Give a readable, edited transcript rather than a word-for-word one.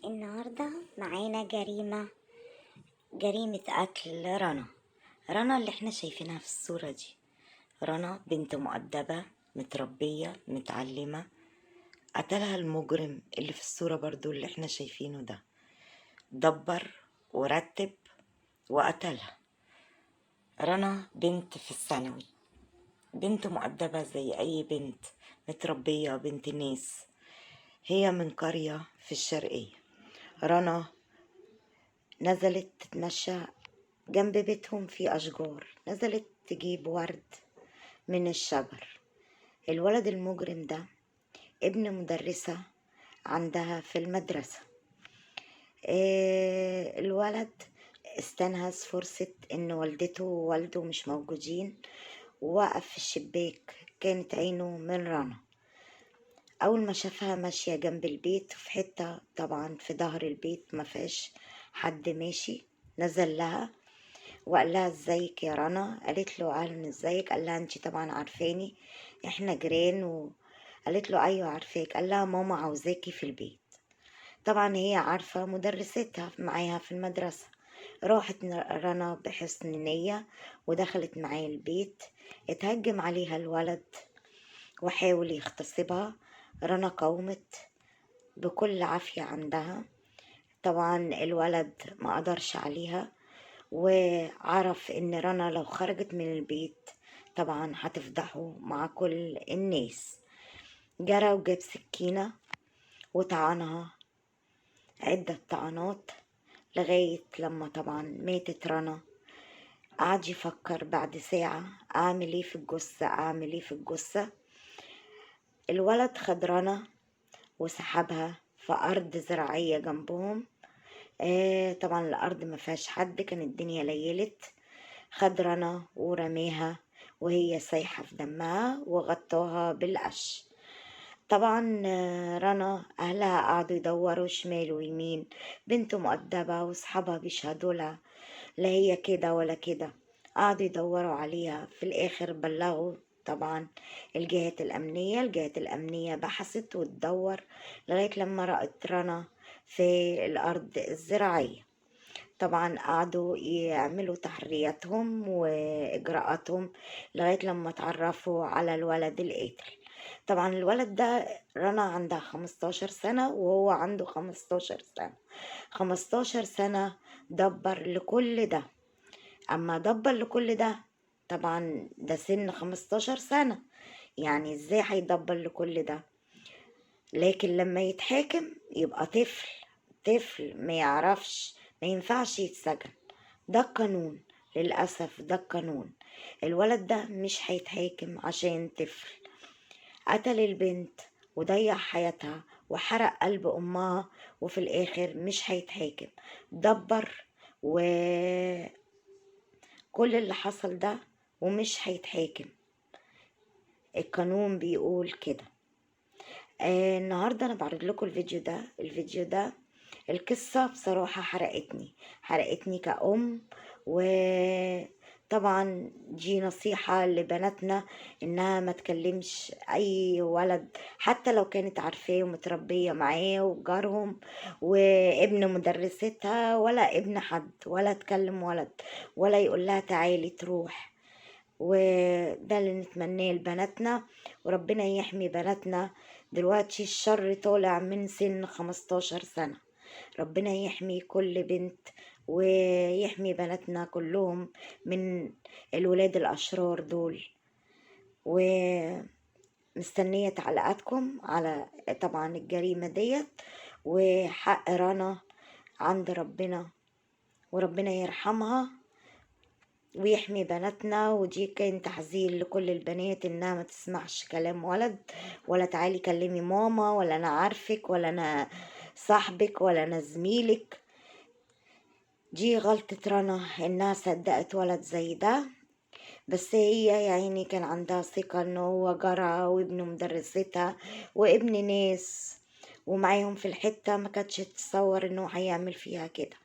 النهاردة معانا جريمة قتل رنا. رنا اللي احنا شايفينها في الصورة دي، رنا بنت مؤدبة متربية متعلمة، قتلها المجرم اللي في الصورة برضو اللي احنا شايفينه ده، دبر ورتب وقتلها. رنا بنت في الثانوي، بنت مؤدبة زي أي بنت، متربية، بنت ناس، هي من قرية في الشرقية. رنا نزلت تتمشى جنب بيتهم في أشجار، نزلت تجيب ورد من الشجر. الولد المجرم ده ابن مدرسة عندها في المدرسة. الولد استنهز فرصة إن والدته ووالده مش موجودين، ووقف في الشباك، كانت عينه من رنا. أول ما شافها ماشية جنب البيت في حتة طبعا في ظهر البيت ما فيهاش حد ماشي، نزل لها وقال لها ازيك يا رنا؟ قالت له اهلا ازيك. قال لها انتي طبعا عارفاني، احنا جيران. قالت له ايوه عارفاك. قال لها ماما عاوزاكي في البيت. طبعا هي عارفة مدرستها معاها في المدرسة. راحت رنا بحسن نية ودخلت معاه البيت. اتهجم عليها الولد وحاول يغتصبها. رنا قاومت بكل عافية عندها. طبعا الولد ما قدرش عليها، وعرف ان رنا لو خرجت من البيت طبعا هتفضحه مع كل الناس. جرى وجاب سكينة وطعنها عدة طعنات لغاية لما طبعا ماتت رنا. قعد يفكر بعد ساعة، اعمل ايه في الجثة، اعمل ايه في الجثة. الولد خد رنا وسحبها في أرض زراعية جنبهم. طبعا الأرض ما فيهاش حد، كانت الدنيا ليلت. خد رنا ورماها وهي سايحة في دمها وغطاها بالقش. طبعا رنا أهلها قعدوا يدوروا شمال ويمين، بنت مؤدبة وصحابها بيشهدوا لها، لا هي كده ولا كده. قعدوا يدوروا عليها، في الآخر بلغوا طبعا الجهات الأمنية. الجهات الأمنية بحثت وتدور لغاية لما رأت رنا في الأرض الزراعية. طبعا قعدوا يعملوا تحرياتهم وإجراءاتهم لغاية لما اتعرفوا على الولد القاتل. طبعا الولد ده رنا عندها 15 سنة وهو عنده 15 سنة. 15 سنة دبر لكل ده. أما دبر لكل ده، طبعا ده سن 15 سنة، يعني ازاي هيدبر لكل ده؟ لكن لما يتحاكم يبقى طفل، طفل ما يعرفش، ما ينفعش يتسجن. ده القانون، للأسف ده القانون. الولد ده مش هيتحاكم عشان طفل قتل البنت وضيع حياتها وحرق قلب أمها، وفي الآخر مش هيتحاكم. دبر وكل اللي حصل ده ومش هيتحاكم، القانون بيقول كده. النهاردة أنا بعرض لكم الفيديو ده. الفيديو ده القصة بصراحة حرقتني، حرقتني كأم. وطبعا دي نصيحة لبناتنا إنها ما تكلمش أي ولد حتى لو كانت عارفاه ومتربية معاه وجارهم وابن مدرستها ولا ابن حد، ولا تكلم ولد ولا يقول لها تعالي تروح. وده اللي نتمناه لبناتنا، وربنا يحمي بناتنا. دلوقتي الشر طالع من سن 15 سنة، ربنا يحمي كل بنت ويحمي بناتنا كلهم من الولاد الأشرار دول. ومستنية تعليقاتكم على طبعا الجريمة ديت، وحق رنا عند ربنا، وربنا يرحمها ويحمي بناتنا. ودي كان تحذير لكل البنات انها ما تسمعش كلام ولد، ولا تعالي كلمي ماما، ولا انا عارفك، ولا انا صاحبك، ولا انا زميلك. دي غلطة رنا انها صدقت ولد زي ده، بس هي يا عيني كان عندها ثقة ان هو جارها وابن مدرستها وابن ناس ومعاهم في الحتة، ما كانتش تتصور انه هيعمل فيها كده.